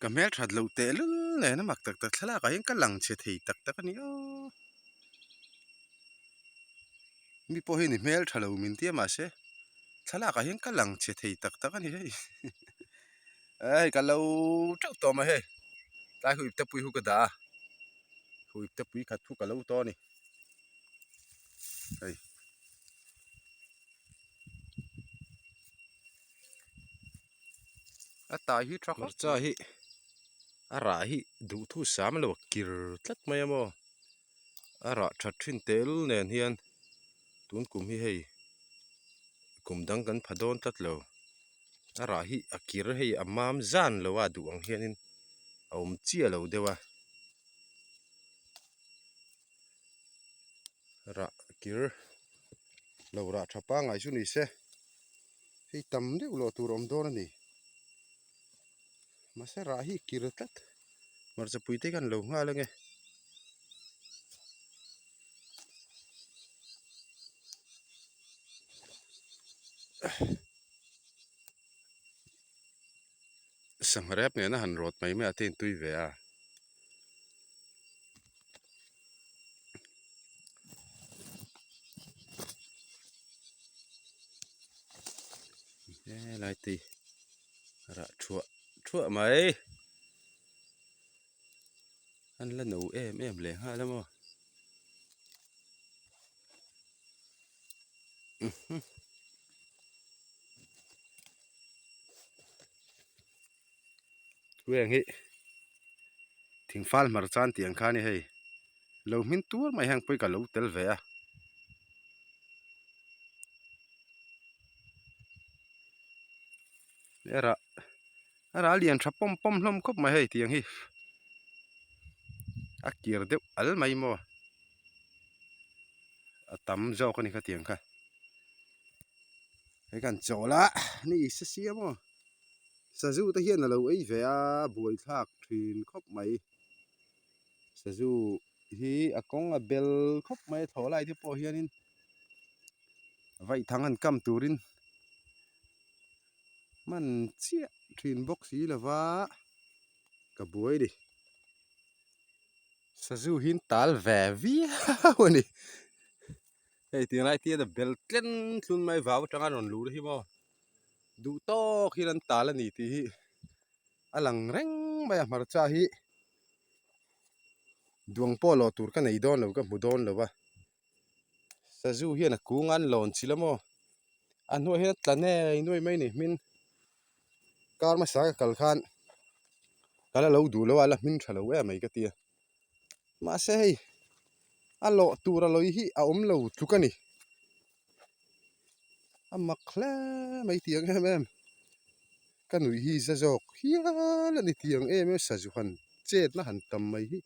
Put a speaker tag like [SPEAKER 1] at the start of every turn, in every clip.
[SPEAKER 1] hmel that loh teh lul nen a mak tak tak thlalak ah hian ka lang chhe thei tak tak a ni aw. Mi pawh hian i hmel tha lo min tia mahse thlalak ah hian ka lang chhe thei tak tak a ni hei hei ka lo teuh tawh mai hei tlai hu ipte pui hu ka dah a hu ipte pui khat thu ka lo tawh a ni hei. A tai hi tha khawp hmarcha hi a rah hi duhthu sam lo a kir tlat mai a maw a rah that thin tehlul nen hian tun kum hi hei kum dang kan pha dawn tlat lo a rah hi a kir hei a mam zan lo a duh ang hianin a awm chiah lo deuh a rah kir lo rah tha pangngai chu ni se. Hei tam deuh loh tur a awm dawn a ni. Mahse rah hi kir tlat. Hmarcha pui te khan lo nghal ange. Sangha rep nena han rawt mai mai a te intui ve a. Helai te rah thuah thuah mai an la no em em leh nghal a maw. Heng hi thingfal hmarcha an tih ang kha a ni hei lo hmin tur mai heng pawh hi ka lo tel ve a. A rah a rah a lian tha pawm pawm hlawm khawp mai hei tiang hi a kir deuh al mai maw a tam zawk a ni khatiang kha hei kan chawl a ni se sia maw. Sazu te hian a lo ei ve a buaithlak thin khawp mai sazu hi a kawng a bel khawp mai a thlawh lai te pawh hianin vaithang an kam turin hman chiah thin bawk si lova ka buai a ni sazu hi an tal ve viau a ni hei tunlai te hian a bel tlen thlun mai vau atanga rawn luh hi maw. Duh tawk hian an tal a ni tih hi a lang reng mai a hmarcha hi duang pawh lawh tur ka nei dawn lo ka hmu dawn lo a sazu hian a kung a an lawn chilh a maw a hnuaiah hian a tla nei nuai mai a ni hmin kar hmasa ka kal khan ka la lo duh lo a la hmin tha lo em mai ka ti a mahse hei a lawh tur a lawi hi a awm lo tluk a ni. A mak hle mai tiang em em ka nuih hi za zawk hial a ni tiang em em sazu han chetna han tam mai hi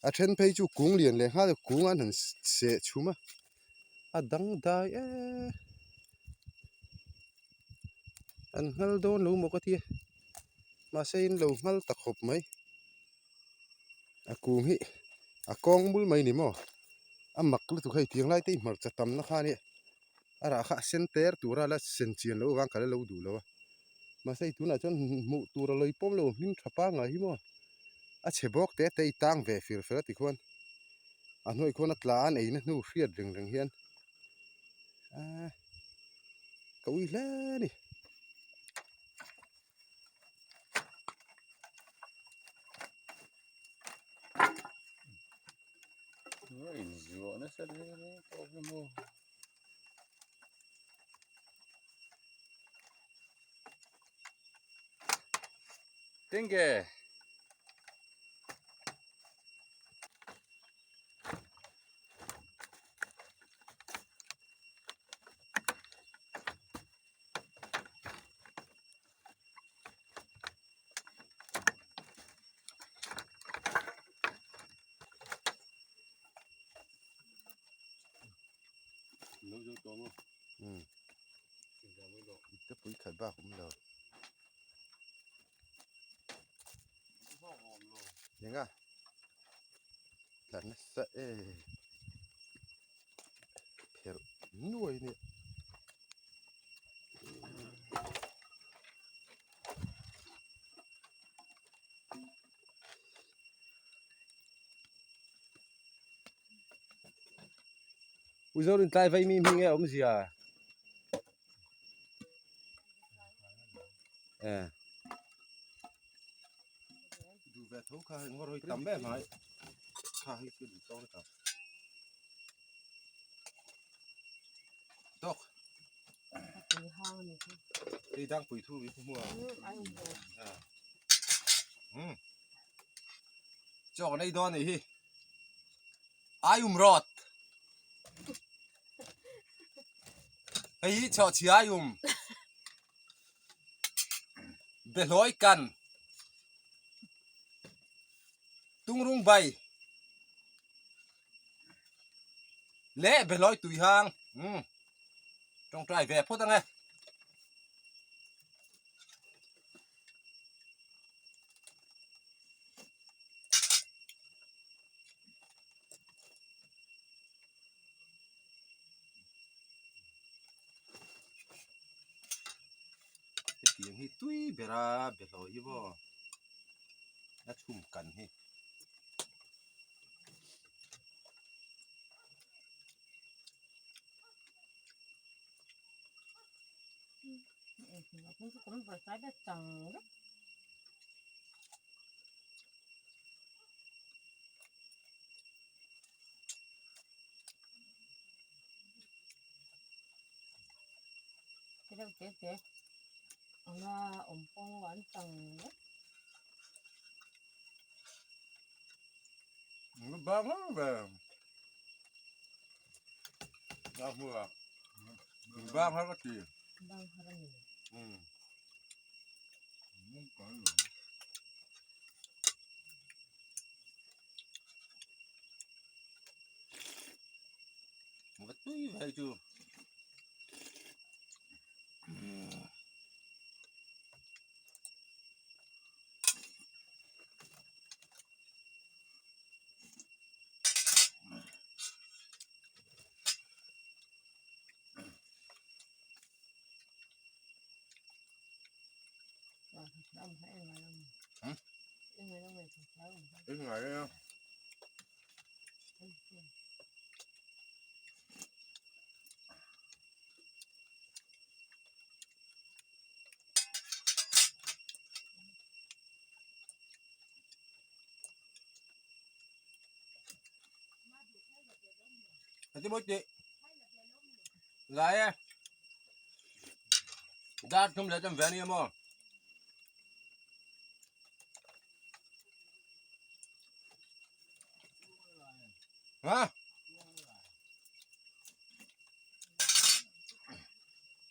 [SPEAKER 1] a then phei chu kung lian leh nghal kung an han seh chhum a a dangdai e an nghal dawn lo maw ka tia mahse in lo nghal ta khawp mai. A kung hi a kawng bul mai ni maw a mak lutuk hei tiang lai te hi hmarcha tamna kha ania a rah kha a sen ter tura la sen chian loh avang ka la lo duh lo a mahse hei tunah chuan hmuh tur a lawi pawm lo hming tha pangngai hi maw a chhe bawk te te i tang ve fir fer a tikhuan a hnuai khuan a tla an eina hnu hriat reng reng hian aaa ka ui hle a ni.
[SPEAKER 2] Tinge.
[SPEAKER 1] Te pui khat bak awm lo. Enga tla nasa e pherh nuai nia. Uzorin tlai vaimi hming nge awmzia? Eh. Du ve tho kha hei ngawr hei tam em hai. Kha hei chu du tawng ta. Tok. Hei dang pui thu mi hmu a. Um. Chaw kan ei dawn a nih hi. Aium rawt. Hei hi chawhchhi aium. Behlawi kan. Tungrung bai. Leh behlawi tui hang. Um. Tawngtai ve phawt ange. Hetiang hi tui bera behlawi hi maw a chhum kan hi. Bang ve. Bang hua. Bang har ka ti.
[SPEAKER 2] Bang har ani.
[SPEAKER 1] Um. Va tui ve chu. Eng ngai a. Ati mawi tih lai e dar thum leh chan ve ania maw. Ha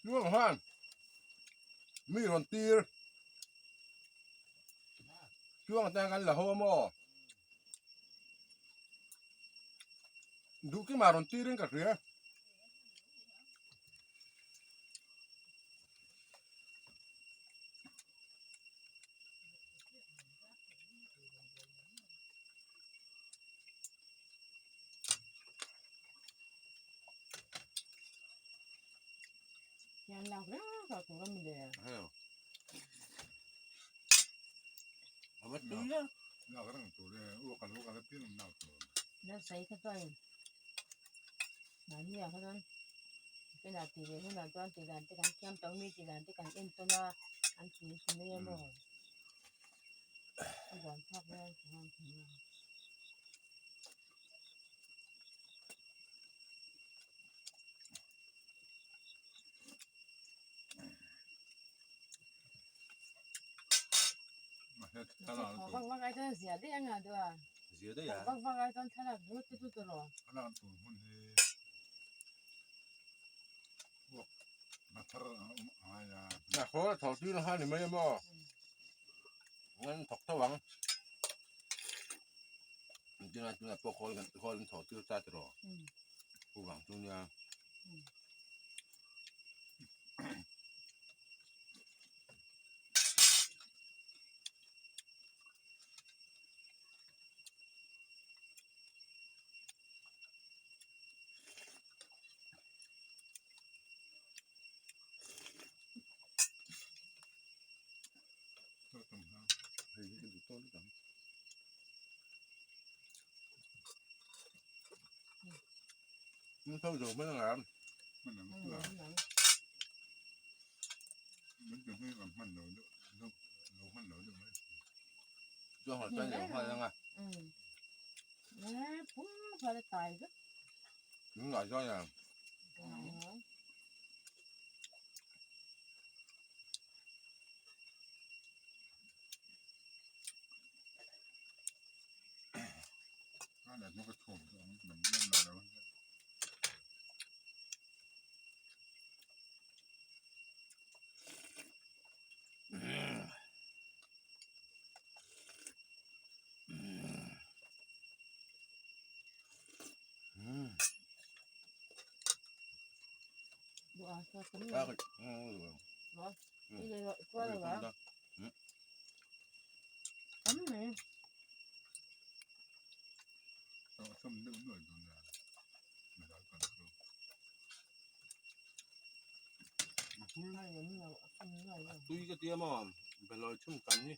[SPEAKER 1] Chuang han mi rawn tir Chuang atan kan la ho a maw. Duh kima rawn tir in ka hria. Min tho zo hman anga.
[SPEAKER 2] Hman ang chu a. Min ti hming ang hman lo deuh lo hman lo deuh mai.
[SPEAKER 1] Chuan hawt chuan lo hman anga. Min ngah chuan a. Tui ka tia maw belawi chhum kan hi.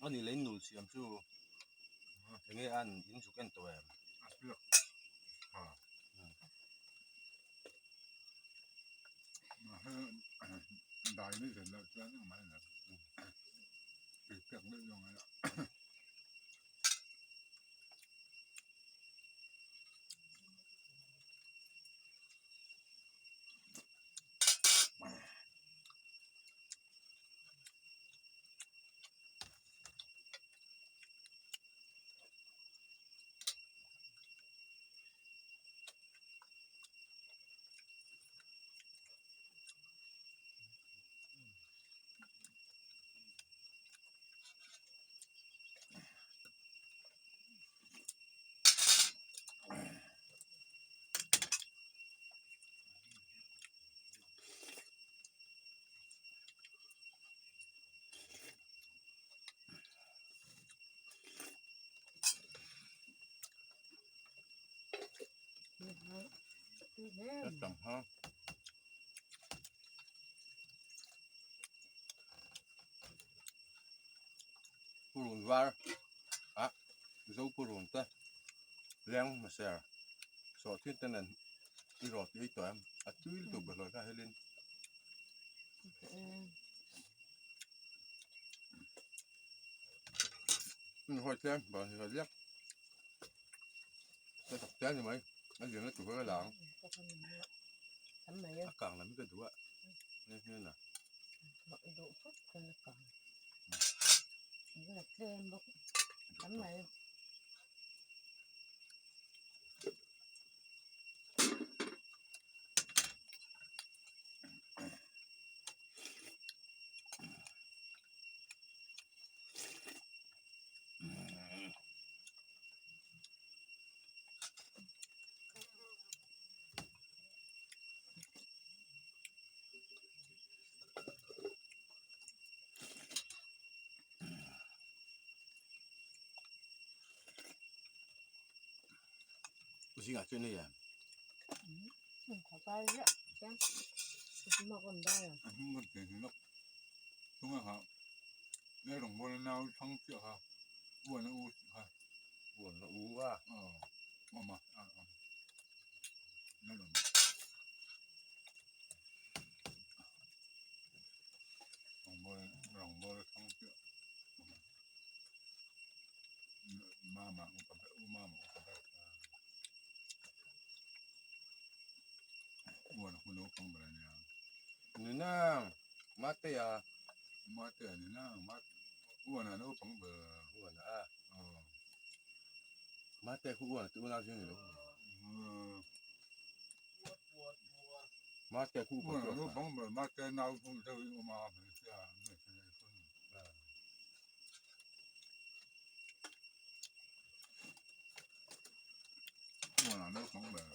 [SPEAKER 1] Ani lei nul siam chu enge an in zuk en tawh em? Purun var ah zo purun te leng hmasa sawh thin te nen i rawt ei tawh em a tui lutuk bawlhhlawh kha helin. Hawi tlem bawlhhlawh liak ka tak te a ni mai a lian lutuk a lang a kang lam hi ka duh a hei hian a. Zingah chuan hei Nunang Matea
[SPEAKER 2] Matea nunang Uana naupang ber
[SPEAKER 1] Uana a Matea khu Uana chu unau zing ni lo Matea khu
[SPEAKER 2] Uana naupang ber Matea nau deuh in awm a hmeichhia Uana naupang ber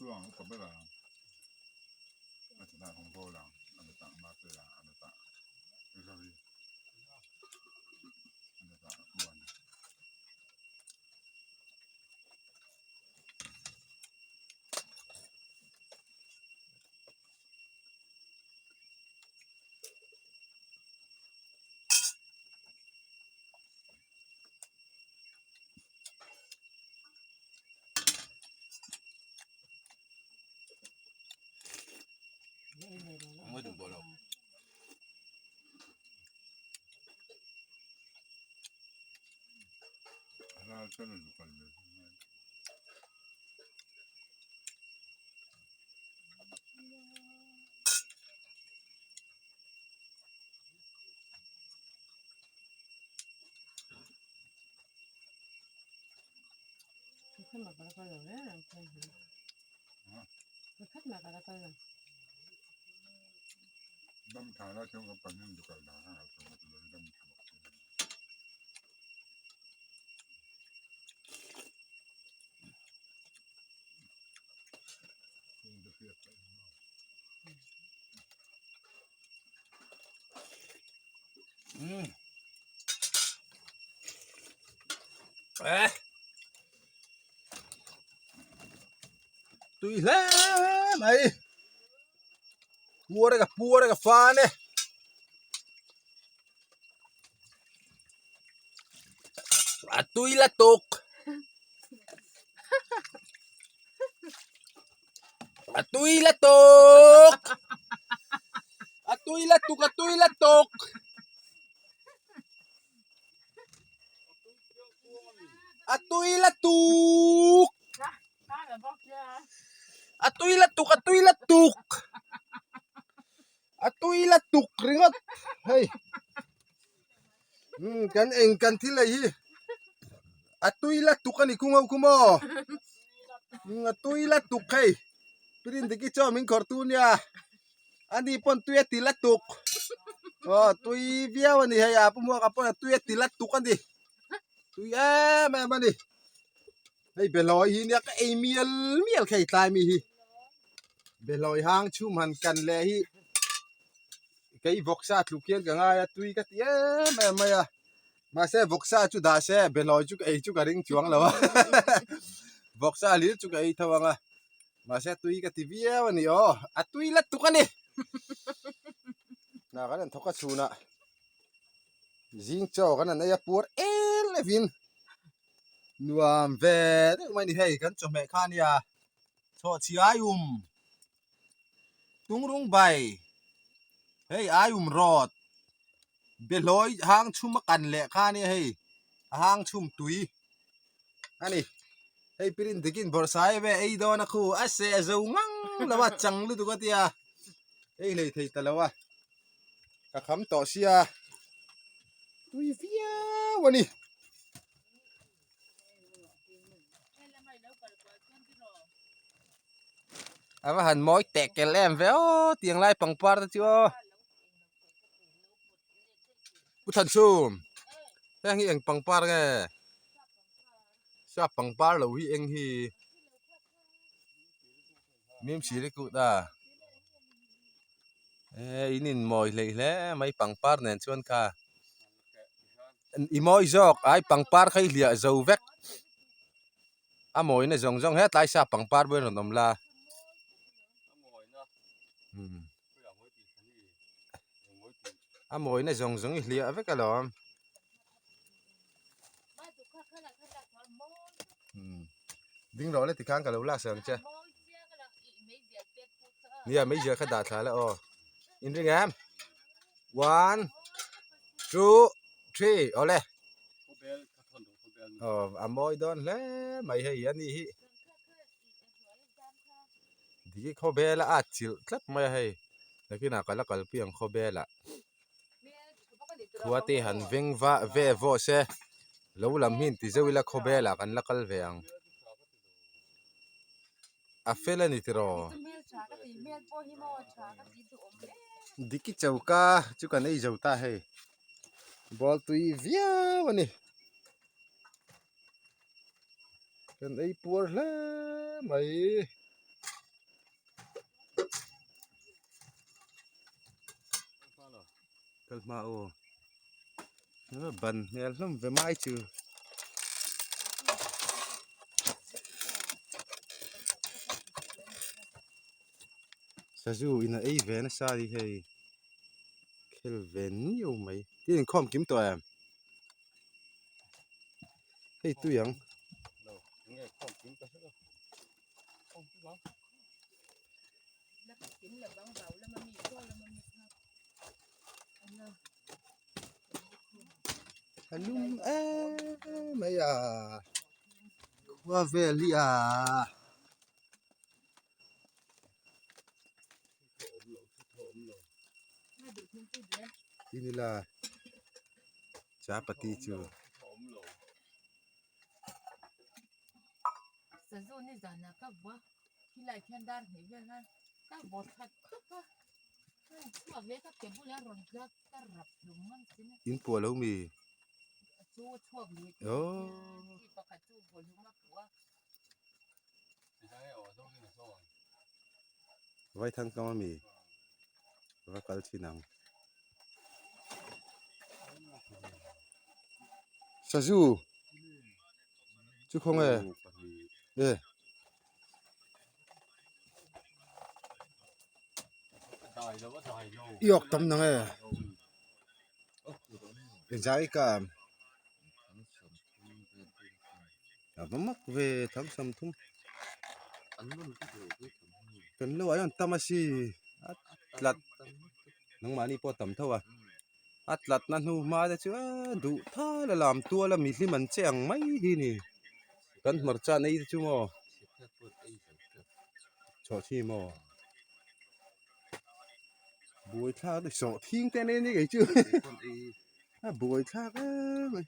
[SPEAKER 2] Chuang upa ber a a ti tak ang bawl ang a ti tak mate a a ti tak Ravi a ti tak Uana.
[SPEAKER 1] Tui hle mai puar e ka puar e ka fan e. A tui la tuk a tui la tuk a tui la tuk a tui la tuk a tui la tuk a tui la tuk a tui la tuk a tui la tuk ringawt hei umm kan eng kan thil ei hi a tui la tuk a ni khung ho khu maw umm a tui la tuk hei Prindiki chuan min khawrh tu nia ani pawn tui a ti la tuk aw tui viau a ni hei a pu hmuaka pawn a tui a ti la tuk a ni tui em em a ni hei behlawi hi nia ka ei mial mial kha ei tlai mi hi behlawi hang chhum han kan leh hi kei vawksa tluk hian ka ngai a tui ka ti em em mai a mahse vawksa chu dah se behlawi chu ka ei chu ka ring chuang lo a vawksa hlir chu ka ei tho ang a mahse tui ka ti viau a ni aw a tui la tuk a ni hna kan han thawk a chhunah zing chaw kan han ei a puar el evin nuam ve deuh mai a ni hei kan chawhmeh kha a nia chhawhchhi aium Tungrung bai hei aium rawt behlawi hang chhum a kan leh kha ania hei a hang chhum tui a ni hei pirin dikin bawrhsai ve ei dawn a khu a seh zo ngang lo a chang lutuk a tia ei hlei thei ta lo a ka kham tawh sia tui viau a ni. A va han mawi teh kel em ve aw tiang lai pangpar te chu aw Pu Thanchhum heng hi eng pangpar nge sap pangpar lo hi eng hi mim siri kut a eh in in mawi hleih hle mai pangpar nen chuan kha i mawi zawk ai pangpar kha i hliah zo vek. A mawina zawng zawng hetlai sa pangpar pawh hi rawn awm la a mawina zawng zawng hi hliah vek alawm ding rawh le tikhan ka lo lak sak ang che nia meizial kha dah thla la aw inring em one two three awle. Aw a mawi dawn hle mai hei a ni hi diki khawvel a at chilh tlat mai a hei nakinah ka la kalpui ang khawvel ah khua te han veng va ve vawh se lo lam hi inti zeuh ila khawvel ah kan la kal ve ang a fel a ni tiraw diki choka chu kan ei zo ta hei. Ball tui viau a ni kan ei puar hle mai. Kal hma aw ban hmel hlawm ve mai chu. Sazu in a ei ve nasa a ni hei. Khel ve niau mai tin inkhawm kim tawh em hei tui ang a lum em mai a. Khua vel hi a. Inila chapati chu. In puah lo mi? Vaithang kam ami va kal thin ang. Sazu chu khawnge e. I awk tam nang e. Engzai ka a va mak ve thang sam thum kan lo ah hian tam a si a tlat nangmahni pawh a tam tho a a tlatna hnu hma te chu a duh thal a lam tual a mihlim an che ang mai hi ni kan hmarcha nei te chu maw chawhchhi maw. Buai thlak a sawh thing te nen ni kei chu a buai thlak em mai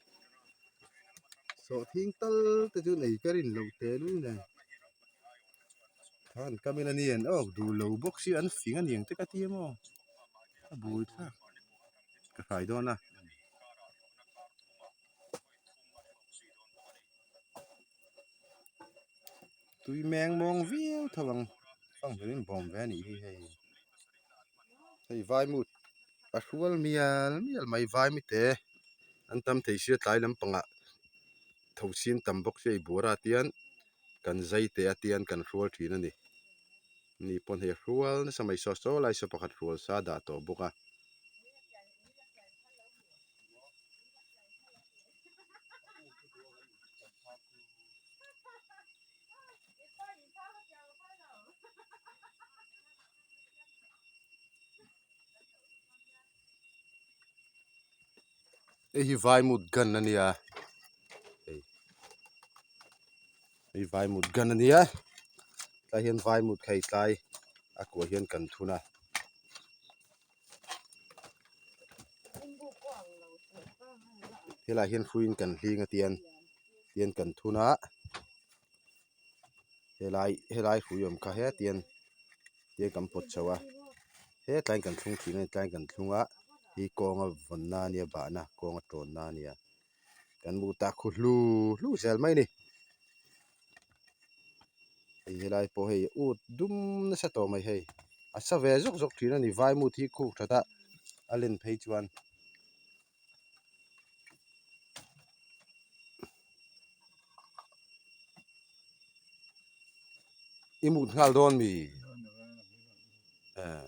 [SPEAKER 1] sawh thing tal te chu nei ka rin loh teh lul nen khan kam in a ni an awk duh lo bawk si an fing a niang te ka ti emaw a buai thlak ka hrai dawn a. Tui meng mawng viau tho ang fang hmel in bawm ve a nih hi hei hei vaimut a hrual mial mial mai vaimite an tam thei sia tlai lampangah tho sin tam bawk sia i buara tian kan zai teh a tian kan hrual thin a ni ni pawn hei a hrual nasa mai saw saw lai saw pakhat hrual sa a dah tawh bawk a. Hei hi vaimut gun a nia hei hei vaimut gun a nia tlai hian vaimut kha hei tlai a kuah hian kan thun a. Helaiah hian hruiin kan hling a tian tian kan thun a helai helai hrui awm kha hetian tian kan pawt chho a hetlaiin kan thlung thin a ni tlaiin kan thlung a hi kawnga vawnna a nia bahna kawnga tawnna a nia kan hmuh tak khu hlu hlu zel mai a ni hei helai pawh hei ut dum nasa tawh mai hei a sa ve zawk zawk thin a ni vaimut hi khuk that a a len phei chuan. I mut nghal dawn mi? Eh.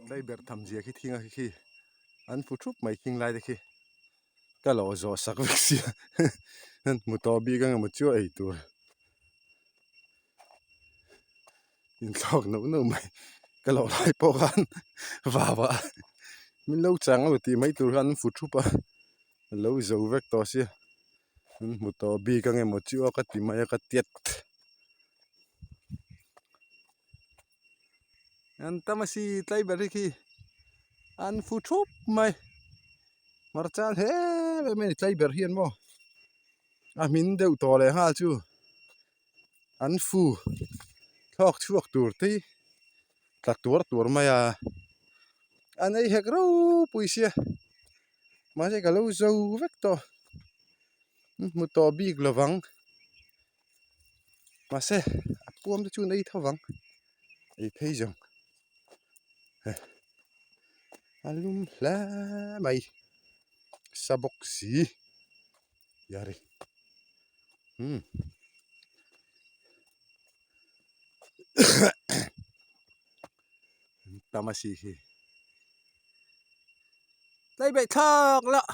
[SPEAKER 1] Tlaiberh tham zia khi thing a khi khi an fu thup mai khing lai te khi ka lo zawh sak vek sia an hmu tawh bik ang emaw chu ei tur inthlawk neuh neuh mai ka lo lai pawh khan vau ah min lo chang emaw tih mai tur khan an fu thup a a lo zo vek tawh sia an hmu tawh bik ang emaw chu a ka ti mai a ka tiat. An tam a si tlai ber hi khi an fu thup mai hmarcha hle em em a ni tlai ber hian maw a hmin deuh tawh leh nghal chu an fu thlawk chhuak tur te hi tla tuar tuar mai a an ei hek ropui sia mahse ka lo zo vek tawh hmu tawh bik lovang. Mahse a puam te chu an ei tho vang ei phei zawng a lum hle mai sa bawk si yari umm tam a si khi tlai beih thlak lah.